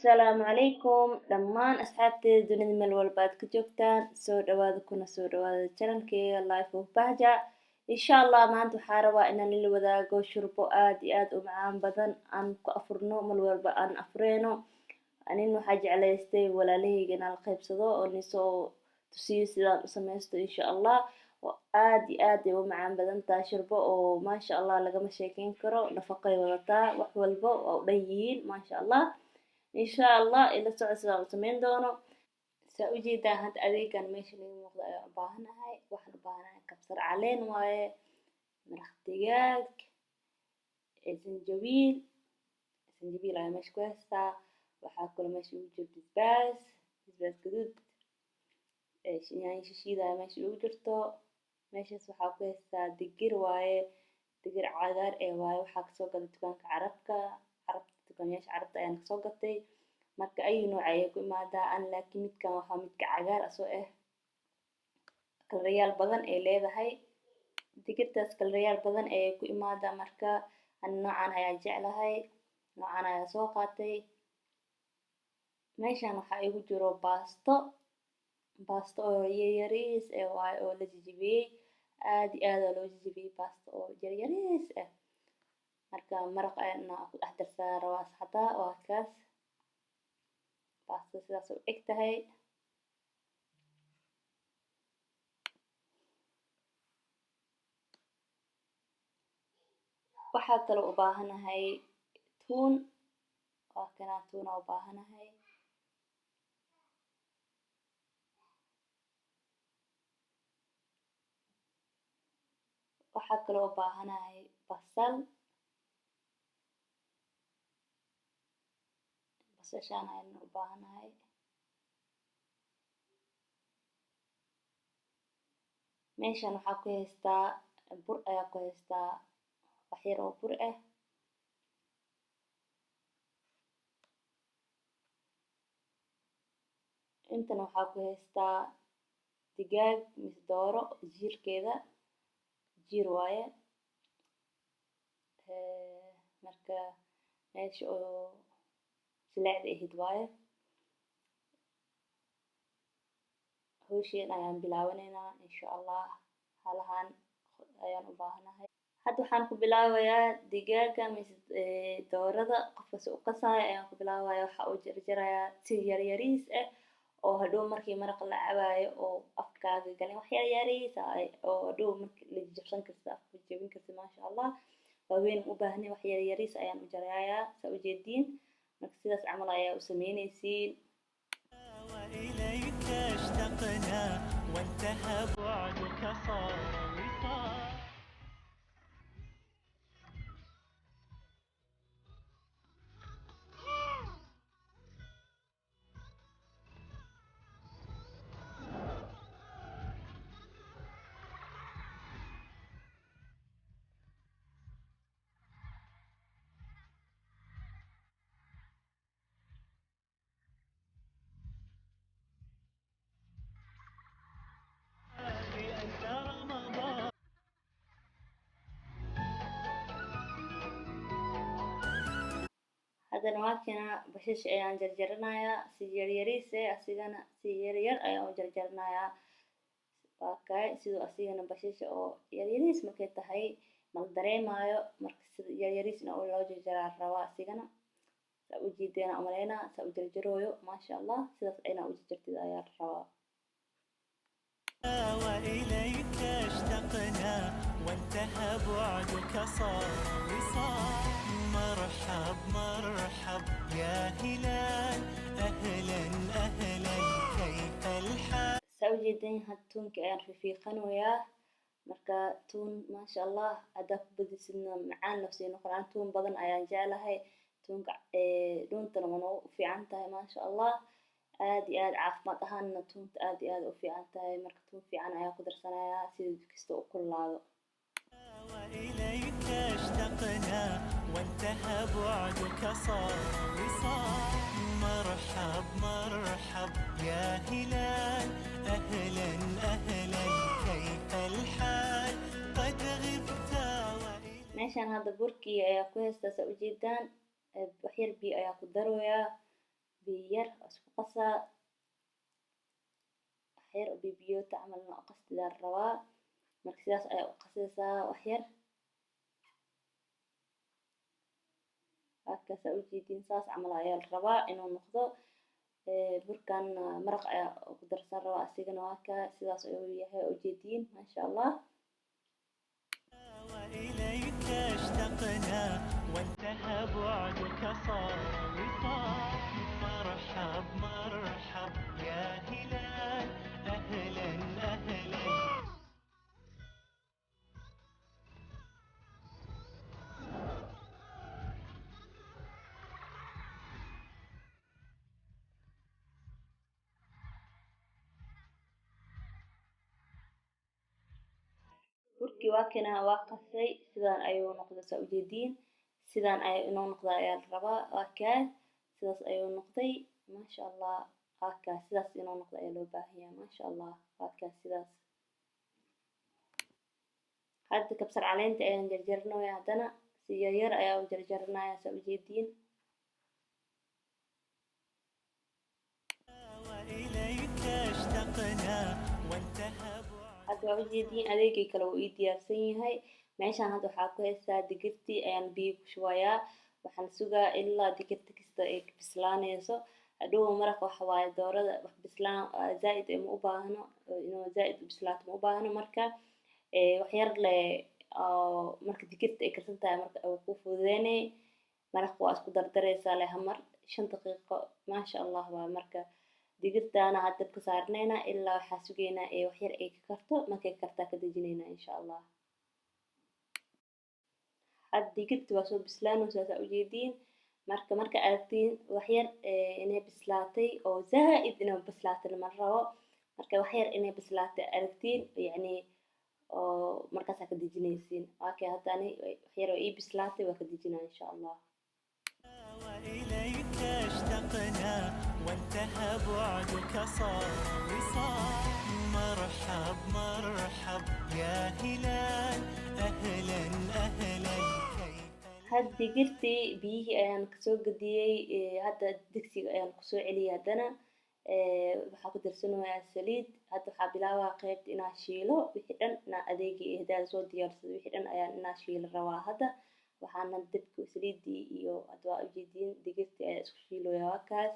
Asalaamu calaykum dhammaan asxaabteeda dunida meel walba aad ka joogtaan. Soo dhawaada, kuna soo dhawaada channelkeyga Life of Bahja. Insha Allah maanta waxaa rabaa inaan ila wadaago shurbo aad iyo aad u macaan badan aan ku afurno mar walba aan afureyno. Anin waxaa jeclaystay walaalahayga inaan la qaybsado oo nisoo tusiyo sidaan u sameysto, insha Allah. Oo aad iyo aad ay u macaan badan tahay, shurbo oo maasha Allah lagama sheekeyn karo. Nafaqay wadataa, wax walba waa u dhan yihiin, maasha Allah. Insha Allah ila soco sidaan u sameyn doono. Saa ujeedaan, hadda adeegan meesha naga muuqda ayaan u baahanahay. Waxaan u baahanahay kabsar caleen waaye, maraq digaag, sanjabiil. Sanjabiil ayaa meesha ku haystaa. Waxaa kaloo meesha ugu jiro basbaas, basbaas gaduud, yaanyo shishiid ayaa meesha ugu jirto. Meeshaas waxaa ku haystaa digir waaye, digir cagaar ee waaye. Waxaa kasoo gaday dukaanka carabka, carabta, dukaanyaasha carabta ayaan kasoo gatay. Marka ayu nooc ayay ku imaadaa an, laakiin midkan waxaa midka cagaar asoo ah. Kalarayaal badan ay leedahay digirtaas, kalarayaal badan ayay ku imaadaa. Marka ani noocan ayaa jeclahay, noocan ayaa soo qaatay. Meeshan waxaa igu jiro baasto, baasto oo yaryariis eh waaye oo la jajabiyey, aad iyo aad aa loo jajabiyey, baasto oo yaryariis ah. Marka maraq ayaan ku dhex darsadaa rabaa hadaa. Waa kaas baastada, sidaas u eg tahay. Waxaa kaloo u baahanahay tuun, waa kanaa, tuun aa u baahanahay. Waxaa kaloo u baahanahay basal, basashaan ayaan u baahanahay. Meeshan waxaa ku haystaa bur ayaa ku haystaa, wax yar oo bur ah. Intan waxaa ku haystaa digaag mise dooro jiirkeeda, jiir waaye. Marka meesha oo jileecda ahayd waaye. Hawsheen ayaan bilaabaneynaa, insha Allah. Halahan ayaan u baahanahay. Hadda waxaan ku bilaabayaa digaaga mise doorada, qofka si u qasaayo ayaan ku bilaabaya. Waxaa u jarjarayaa si yaryariis ah oo hadhow markii maraq la cabaayo oo afkaaga galin, wax yaryariis ah oo hadhow markii la jabsan karta, afka jabin karta, maasha Allah. Waaweyn u baahnay, wax yaryariis ayaan u jarayaa, saa ujeediin. Marka sidaas camal ayaa u sameynaysiin. وإليك اشتقنا وانتهى بعدك صار وصال. أنت رمضان. Haddana waa kina, basasha ayaan jarjaranayaa si yaryariis eh, asigana si yaryar ayaan u jarjaranayaa. Waa kay sidoo asigana basasha oo yaryariis markay tahay mala dareemaayo. Marka sida yaryariis in loo jarjaraa rabaa asigana. Saa u jiideena umaleynaa saa u jarjarooyo, maasha Allah. Sidaas inaa u jarjartid ayaa rabaa. وإليك اشتقنا وانتهى بعدك صار وصال. مرحب مرحب يا هلال، أهلا أهلا، كيف الحال؟ Saa u jeedin, had tuunka ayaan fiifiiqanayaa. Marka tuun, maasha Allah, haddaa ku badisidna macaan nafsii noqonaan. Tuun badan ayaan jeclahay, tuunka dhuuntana waa noogu fiican tahay, maasha Allah, aad iyo aad. Caafimaad ahaanna tuunta aad iyo aad u fiican tahay. Marka tuun fiican ayaa ku darsanayaa sida kasta u kululaado. وإليك اشتقنا وانتهى بعدك صار وصال. مرحب مرحب يا هلال، أهلا أهلا، كيف الحال؟ قد غبت وإلى Meeshaan hadda burkii ayaa ku haystaa, saa ujeedaan. Wax yar biyo ayaa ku daroyaa. Biyo yar oo isku qasaa, wax yar oo bibiyoota camal inaa u qastidaa la rabaa. Marka sidaas ayaa u qasaysaa wax yar. Halkaas aa ujeediin, saas camal ayaa la rabaa inuu noqdo. Burkan maraq ayaa ku darsan rabaa asigana. Waa kaa, sidaas ayuu yahay, ujeediin, maasha Allah. وإليك اشتقنا وانتهى بعدك صار وصال. مرحب مرحب يا هلال، أهلا أهلا. Burkii waa kana, waa qasay, sidaan ayuu noqday, saa ujeediin. Sidaan ay inuu noqda ayaa la rabaa. Waa kaa, sidaas ayuu noqday, maasha Allah. Waa kaa, sidaas inuu noqdo ayaa loo baahan yahay, maasha Allah. Waa kaa sidaas. Hadda kabsar caleenta ayaan jarjaranaya, haddana si yaryar ayaa u jarjaranaya, saa ujeediin. وإليك اشتقنا وانتهى بعدك. Hadda waa ujeediin, adeegii kale wuu ii diyaarsan yahay meeshaan. Hadda waxaa ku haystaa digirtii ayaan biyo ku shubayaa. Waxaan sugaa ilaa digirta kasta ay bislaanayso. Hadhow maraq waxa waaye doorada wax bislaan zaaid ma u baahno, inuu zaaid u bislaato ma u baahno. Marka wax yar le marka digirta ay karsan tahay, marka uu ku fududeynay maraq waa isku dardaraysaa leh hamar 5 daqiiqo, maasha Allah. Waa marka digirtaana had dabka saarnayna ilaa waxaa sugaynaa ee wax yar ay ka karto. Markay kartaa ka dejinaynaa, insha Allah. Had digirta waa soo bislaanaysaa, saa ujeediin. Marka aragtiin wax yar inay bislaatay, oo zaaid inay bislaatay lama rabo. Marka wax yar inay bislaatay aragtiin, yacni oo markaasaa ka dejinaysiin. Waa kay, hadda ani wax yar oo ii bislaatay, waa ka dejinaa, insha Allah. وإليك اشتقنا وانتهى بعدك صار وصال. مرحب مرحب يا هلال، أهلا أهلا، كيف Had digirtii biyihii ayaan kasoo gadiyey, hadda digsiga ayaan kusoo celiyey. Haddana waxaa ku darsanayaa saliid. Hadda waxaa bilaabaa qeybta inaa shiilo wixii dhan, inaa adeegii hadaada soo diyaarsado wixii dhan ayaan inaa shiilo rabaa. Hadda waxaana dabka saliidii iyo hadda waa ujeediin digirtii ayaa isku shiilooya. Waa kaas.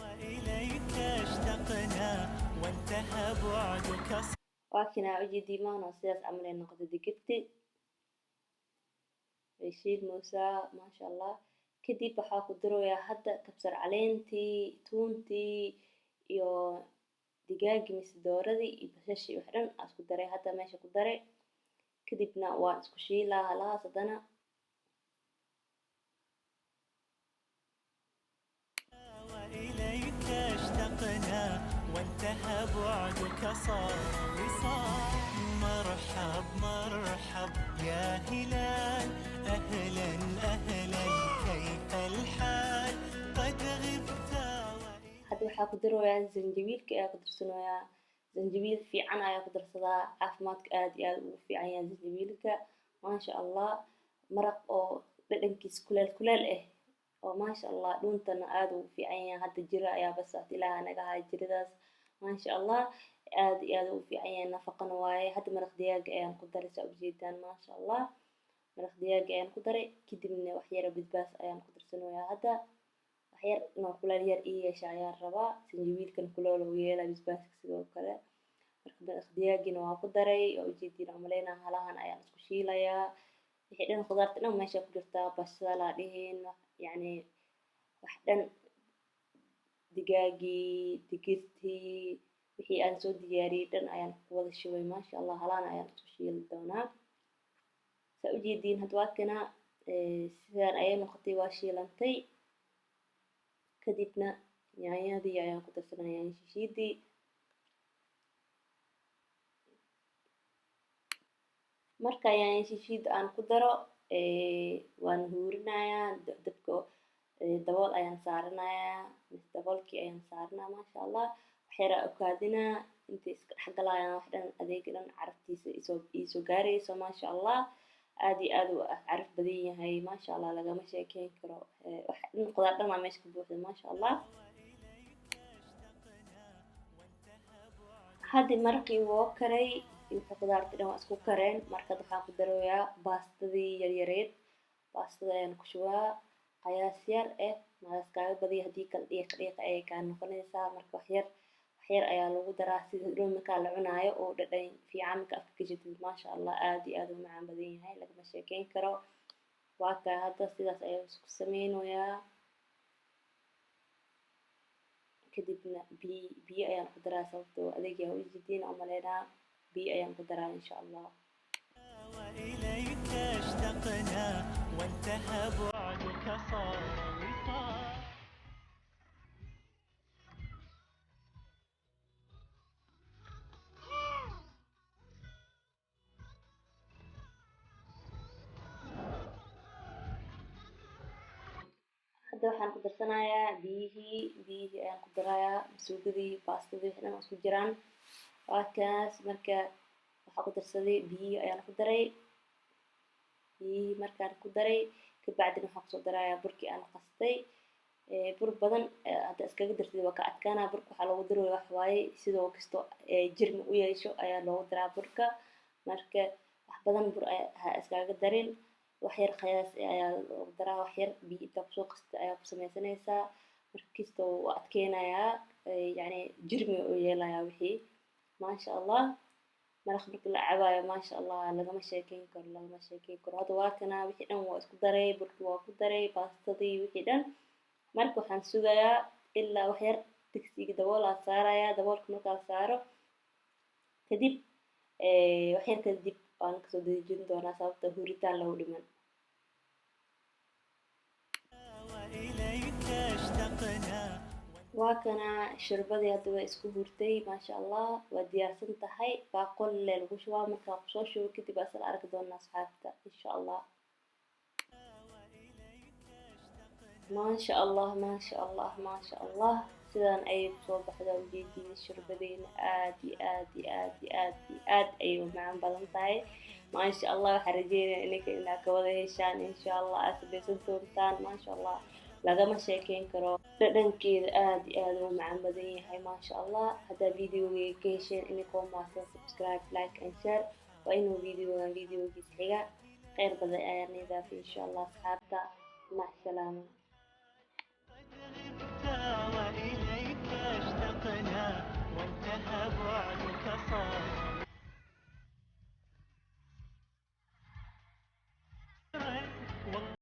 وإليك اشتقنا وانتهى بعدك Waa kinaa, ujeediin maano, sidaas camal ay noqotay digirti, way shiilmaysaa, maasha Allah. Kadib waxaa ku darayaa hadda kabsar caleentii, tuuntii iyo digaagii mise dooradii iyo basashii, wax dhan aa isku daray. Hadda meesha ku daray, kadibna waan isku shiilaa halahaas haddana. وإليك اشتقنا وانتهى بعدك صار وصال. مرحب مرحب يا هلال، أهلا أهلا، كيف الحال؟ قد غبت. Hadda waxaa ku darayaa zanjabiilka ayaa ku darsanayaa. Zanjabiil fiican ayaa ku darsadaa, caafimaadka aad iyo aad ugu fiican yahay zanjabiilka, maasha Allah. Maraq oo dhadhankiis kuleel kuleel ah oo, maasha Allah, dhuuntana aad ugu fiican yahay. Hadda jira ayaa bas ilaaha naga haya jiradaas, maasha Allah. Aad iyo aad ugu fiican yahay, nafaqana waaye. Hadda maraq digaaga ayaan ku daray, saa ujeedaan, maasha Allah. Maraq digaaga ayaan ku daray, kadibna wax yar oo basbaas ayaan ku darsanayaa. Hadda wax yar inuu kuleel yar ii yeesha ayaan rabaa. Sanjabiilkan kuleel uu yeelaa, basbaaska sidoo kale. Marka maraq digaagina waa ku daray, waa ujeediin umaleynaa. Halahan ayaan isku shiilayaa wixii dhan, khudaarta dhan meesha ku jirtaa, basal aa dhihin, yacni wax dhan, digaagii, digirtii, wixii aan soo diyaariyey dhan ayaan ku wada shubay, maasha Allah. Halaan ayaan isku shiili doonaa, saa ujeediin. Hadda waa kana, sidaan ayay noqotay, waa shiilantay. Kadibna yaanyadii ayaan ku darsanaya, yaanya shishiidii. Marka yaanya shishiida aan ku daro, waan huurinayaa dabka, dabool ayaan saaranayaa, mise daboolkii ayaan saaranaa, maasha Allah. Wax yaraa ukaadinaa intay iska dhex galayaan wax dhan, adeega dhan caraftiisa isoo iisoo gaarayso, maasha Allah. Aad iyo aad u caraf badan yahay, maasha Allah, lagama sheekeyn karo. Wax dhan qudaar dhan aa meesha ka buuxda, maasha Allah. Haddi maraqii woo karay, wixii qudaartii dhan waa isku kareen. Marka waxaan ku darayaa baastadii yaryareed. Baastada ayaan ku shubaa qayaas yar maadaas kaaga badiya, haddii kale dhiiq dhiiq ayay kaa noqonaysaa. Marka wax yar wax yar ayaa lagu daraa, sida dhow markaa la cunaayo oo dhadhan fiican marka afka gashatid. Maasha Allah, aad iyo aad u macaan badan yahay, lagama sheekeyn karo. Waa kaa, hadda sidaas ayaan isku sameynayaa. Kadibna biyo biyo ayaan ku daraa, sababtoo adeeg yaa u jidiin umaleynaa. Biyo ayaan ku daraa, insha Allah. وإليك اشتقنا وانتهى بعدك صار وصال. Hadda waxaan ku darsanayaa biyihii. Biyihii ayaan ku darayaa, suugadii, baastadii, wixii dhan isku jiraan. Waa kaas. Marka waxaa ku darsaday biyihii ayaan ku daray. Biyihii markaan ku daray kabacdina waxaan kusoo darayaa burkii aan qastay. Bur badan hadda iskaga dartid waa ka adkaanaa. Burka waxaa loogu daraya wax waaye, sidoo kasto jirmi u yeesho ayaa loogu daraa burka. Marka wax badan bur ha iskaga darin, wax yar qiyaas ayaa loogu daraa. Wax yar biyo intaa kusoo qastay ayaa ku sameysanaysaa. Marka kasta wuu adkeenayaa, yacni jirmi u yeelayaa wixii, maasha Allah. Maraq marka la cabaayo, maasha Allah, lagama sheekeyn karo, lagama sheekeyn karo. Hadda waa kana, wixii dhan waa isku daray, burkii waa ku daray, baastadii, wixii dhan. Marka waxaan sugayaa ilaa wax yar, digsiga daboolaa saarayaa. Daboolka markaa saaro kadib, wax yar kadib waan kasoo dejin doonaa, sababta huritaan lagu dhiman. وإليك اشتقنا. Waa kana shurbadii, hadda waa isku hurtay, maasha Allah, waa diyaarsan tahay. Baaqol le lagu shubaa. Markaa kusoo shubo kadib waa isla arki doonaa asxaabta, insha Allah. Maasha Allah, maasha Allah, maasha Allah, sidaan ayay kusoo baxda ujeedin shurbadeena. Aad iyo aad iyo aad iyo aad iyo aad ayay u macaan badan tahay, maasha Allah. Waxaan rajeynaya ininka inaad ka wada heshaan, insha Allah, aad samaysan doontaan. Maasha Allah, lagama sheekeyn karo dhadhankeeda, aad iyo aad u macaan badan yahay, maasha Allah. Haddaa videogeyga ka hesheen, ininkoo mahadsan, subscribe, like and share. Waa inuu videogan videogiis xiga. Kheyr badan ayaan idaafay, insha Allah, asxaabta. Mac salaama.